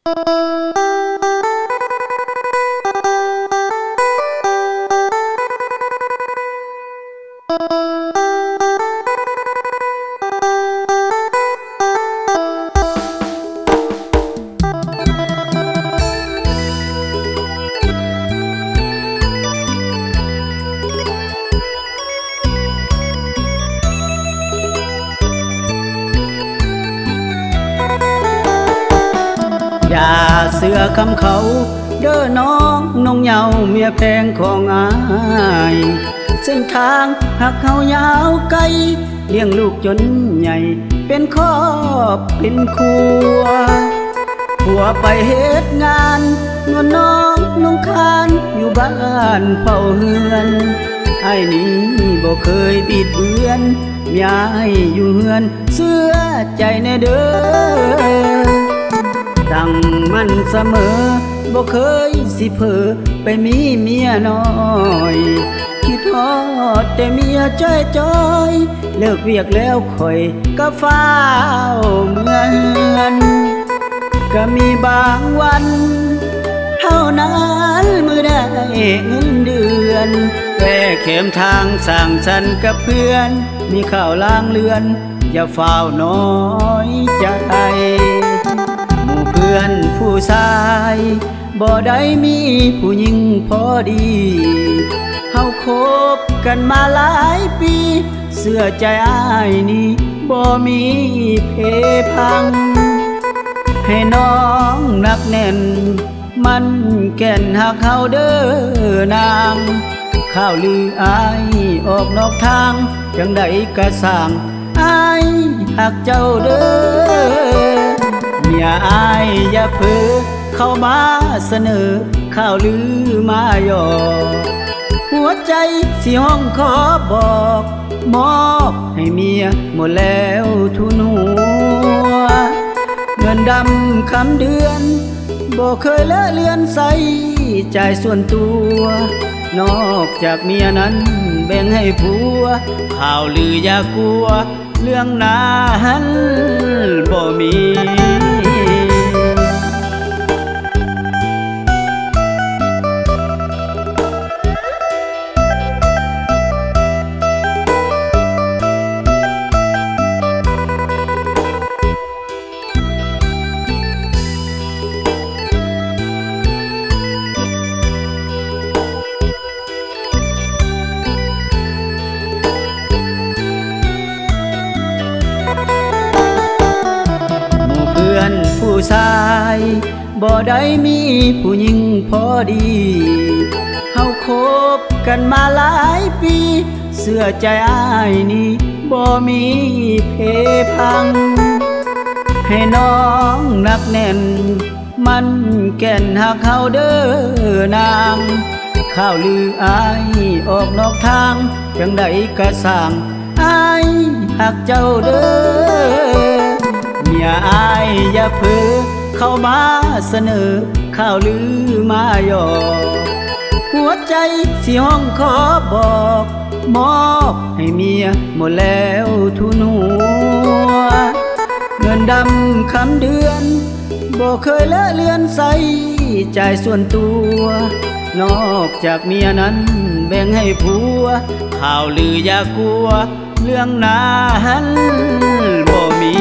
ຢ່າເຊື່ອຄຳເຂົາເດີ້ນ້ອງ ນ້ອງເຍົາເມຍແພງຂອງອ້າຍ ເສັ້ນທາງຮັກເຮົາຍາວໄກ ລ້ຽງລູກຈົນໃຫຍ່ເປັນຄອບເປັນຄົວ ຜົວໄປເຮັດງານ ນວນນ້ອງລົງຄານຢູ່ບ້ານເຝົ້າເຮືອນ ອ້າຍນີ້ບໍ່ເຄີຍບິດເບືອນ ເມຍອ້າຍຢູ່ເຮືອນເຊື່ອໃຈແດ່ເດີ້ ຕັ້ງໝັ້ນສະເໝີ ບໍ່ເຄີຍຊິເຜີໄປມີເມຍນ້ອຍ ຄິດຮອດແຕ່ເມຍຈ່ອຍໆ ເລີກວຽກແລ້ວຂ້ອຍກໍຟ້າວເມືອເຮືອນ ກໍມີບາງວັນເທົ່ານັ້ນ ມື້ໄດ້ເງິນເດືອນ ແວ່ແຄມທາງສ້າງສັນກັບເພື່ອນ ມີຂ່າວລາງເລື່ອນ ຢ່າຟ້າວນ້ອຍໃຈ ໝູ່ເພື່ອນຜູ້ຊາຍ ບໍ່ໄດ້ມີຜູ້ຍິງພໍດີ ເຮົາຄົບກັນມາຫຼາຍປີ ເຊື່ອໃຈອ້າຍນີ້ບໍ່ມີເພພັງ ໃຫ້ນ້ອງໜັກແໜ້ນ ໝັ້ນແກ່ນຮັກເຮົາເດີ້ນາງ ຂ່າວລືອ້າຍອອກນອກທາງ ຈັ່ງໃດກະຊ່າງ ອ້າຍຮັກເຈົ້າເດີ້ ເມຍອ້າຍຢ່າເຜີ ເຂົ້າມາສະເໜີ ຂ່າວລືມາຫຍອກ ຫົວໃຈຊິຮ້ອງຂໍບອກ ມອບໃຫ້ເມຍໝົດແລ້ວທຸນຫົວ ເງິນດຳຄຳເດືອນ ບໍ່ເຄີຍເລາະເລື່ອນໃຊ້ຈ່າຍສ່ວນຕົວ ນອກຈາກເມຍນັ້ນແບ່ງໃຫ້ຜົວ ຂ່າວລືຢ່າກົວ ເລື່ອງນັ້ນບໍ່ມີ. ໝູ່ເພື່ອນຜູ້ຊາຍ ບໍ່ໄດ້ມີຜູ້ຍິງພໍດີ ເຮົາຄົບກັນມາຫຼາຍປີ ເຊື່ອໃຈອ້າຍນີ້ບໍ່ມີເພພັງ ໃຫ້ນ້ອງໜັກແໜ້ນ ໝັ້ນແກ່ນຮັກເຮົາເດີ້ນາງ ຂ່າວລືອ້າຍອອກນອກທາງ ຈັ່ງໃດກະຊ່າງ ອ້າຍຮັກເຈົ້າເດີ້ ເມຍອ້າຍຢ່າເຜີ ເຂົ້າມາສະເໜີ ຂ່າວລືມາຫຍອກ ຫົວໃຈຊິຮ້ອງຂໍບອກ ມອບໃຫ້ເມຍໝົດແລ້ວທຸນຫົວ ເງິນດຳຄຳເດືອນ ບໍ່ເຄີຍເລາະເລື່ອນໃຊ້ຈ່າຍສ່ວນຕົວ ນອກຈາກເມຍນັ້ນແບ່ງໃຫ້ຜົວ ຂ່າວລືຢ່າກົວ ເລື່ອງນັ້ນບໍ່ມີ.